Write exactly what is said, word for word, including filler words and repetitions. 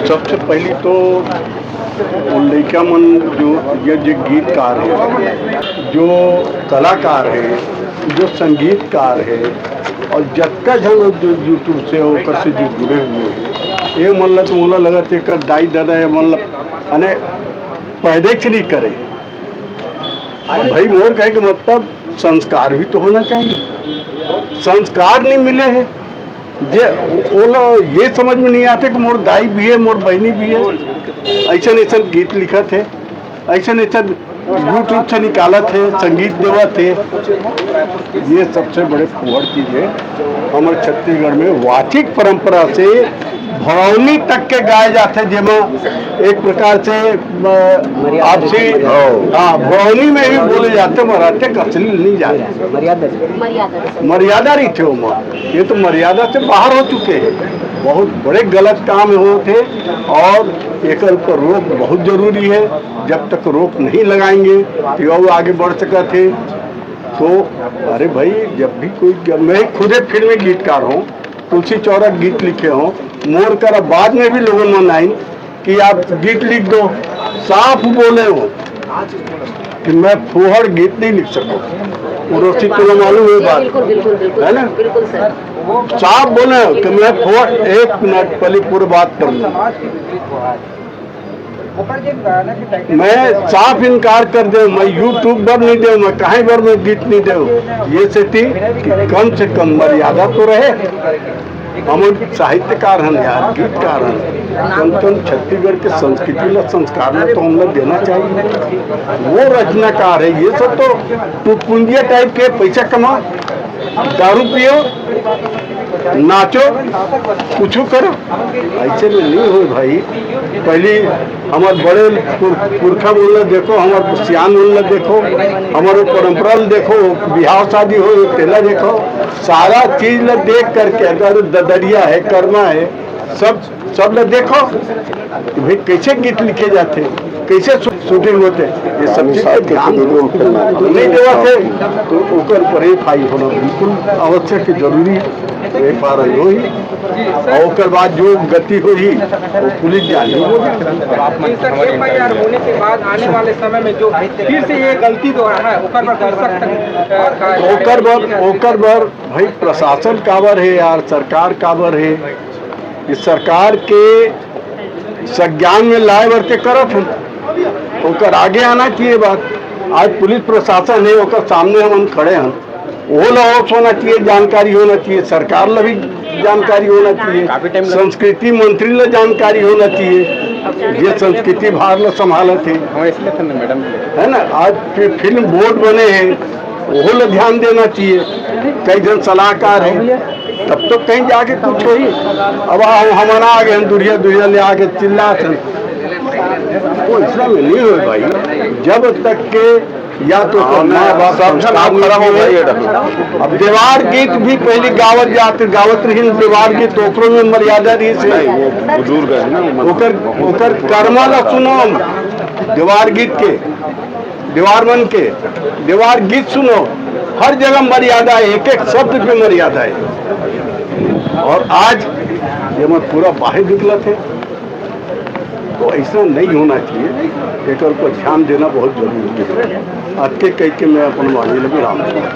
सबसे पहली तो वो लइका मन, जो ये जो गीतकार है, जो कलाकार है, जो संगीतकार है, और जतका झन जो YouTube से ओकर से जो जुड़े हुए हैं, ये मन ला तो मोला लगत है एकर दाई ददा ये मन ला, माने, पैदा ही नहीं करे। भाई, मोर कहे के मतलब, संस्कार भी तो होना चाहिए। संस्कार नहीं मिले है। जे ओला ये समझ में नहीं आते कि मोर दाई भी है, मोर बहनी भी है, ऐसन ऐसन गीत लिखत है, ऐसन ऐसन YouTube से निकालत है, संगीत देवत है। ये सबसे बड़े फुहड़ चीज है। हमारे छत्तीसगढ़ में वाचिक परंपरा से भौनी तक के गाए जाते, जेमा एक प्रकार से, अ, आपसी, हाँ, भौनी में भी बोले जाते, मराठे का अश्लील नहीं जाते। मर्यादा से। मर्यादा रही थे वो। ये तो मर्यादा से बाहर हो चुके हैं। बहुत बड़े गलत काम होते, और एकर ऊपर रोक बहुत जरूरी है। जब तक रोक नहीं लगाएंगे, तो वो आगे बढ़ सकत है। तो अरे भाई, जब भी कोई, मैं खुद एक फिल्मी गीतकार हूँ, तुलसी चौरक गीत लिखे हूँ, मोर करा बाद में भी लोगन मन आइन कि आप गीत लिख दो, साफ बोले हो कि मैं फुहड़ गीत नहीं लिख सकूँ। वो रोसी, तुम्हें मालूम है बात, बिल्कुल, बिल्कुल, बिल्कुल, है ना? बिल्कुल सर। साफ बोले हो कि मैं फुहड़, एक मिनट, पहले पूरी बात कर लूँ। मैं साफ इनकार कर दे, मैं YouTube पर नहीं दे, मैं कहीं पर मैं गीत नहीं दे। ये सेती कि कम से कम मर्यादा तो रहे। हम साहित्यकार हन यार, गीतकार हन, कम से कम छत्तीसगढ़ के संस्कृति ला, संस्कार ला तो हम लोग देना चाहिए। वो रचनाकार है, ये सब तो टुटपुंजिया टाइप के, पैसा कमा, दारू पियो, नाचो, कुछ करो, ऐसे में नहीं हो भाई। पहली हमार बड़े पुर-, पुरखा मन ला देखो, हमार सियान मन ला देखो, हमार परंपरा ला देखो, बिहाव शादी हो, तेला देखो, सारा चीज ला देख करके, अगर ददरिया है, कर्मा है, सब, सब ला देखो कि भाई कैसे गीत लिखे जाते, कैसे शू-, शूटिंग होते, ये सब चीज पे ध्यान नहीं देवा थे, तो ओकर पर एफ आई आर होना बिल्कुल आवश्यक, जरूरी। एफ आई आर होही, और ओकर बाद जो गति होही, वो पुलिस जानी। तो सर, एफ आई आर होने के बाद आने वाले समय में जो फिर से ये गलती दोहराना है, ओकर पर कोई सख्त, अ, कार्रवाई ओकर बर, ओकर बर भाई, प्रशासन काबर है यार, सरकार काबर है? ये सरकार के संज्ञान में लाए बर ते करत हन, ओकर आगे आना चाहिए बात। आज पुलिस प्रशासन है, ओकर सामने हमन खड़े हन, वो ला होश होना चाहिए, जानकारी होना चाहिए, सरकार ला भी जानकारी होना चाहिए, काफी टाइम लगा। संस्कृति मंत्री ला जानकारी होना चाहिए, ये संस्कृति भार ला संभालत है। हाँ, इसलिए था ना मैडम। है ना, आज फि-, फिल्म बोर्ड बने हैं, ओहो ला ध्यान देना चाहिए। कई जन सलाहकार हैं, तब तो कहीं जाके कुछ होही। अब हम, हमन आ गए हैं, दुरिया दुरिया ले आके चिल्लात हैं, वो ऐसा में नहीं होए भाई। जब तक के या तो हाँ, ओकर माँ बाप सब संस्कार खराब हो नहीं गए। अब देवार गीत भी पहले गावत जाते, गावत रही देवार गीत, ओकरो में मर्यादा रही से। नहीं, वो बुजुर्ग है ना, वो ओकर, ओकर कर्मा ला सुनो, देवार गीत के, देवार मन के, देवार गीत सुनो, हर जगह मर्यादा है, एक एक शब्द पे मर्यादा है। और आज ये मैं पूरा बाहर निकला थे, तो ऐसा नहीं होना चाहिए, एकर पर ध्यान देना बहुत जरूरी है। अतके कह के मैं अपन वाणी ला विराम दूंगा।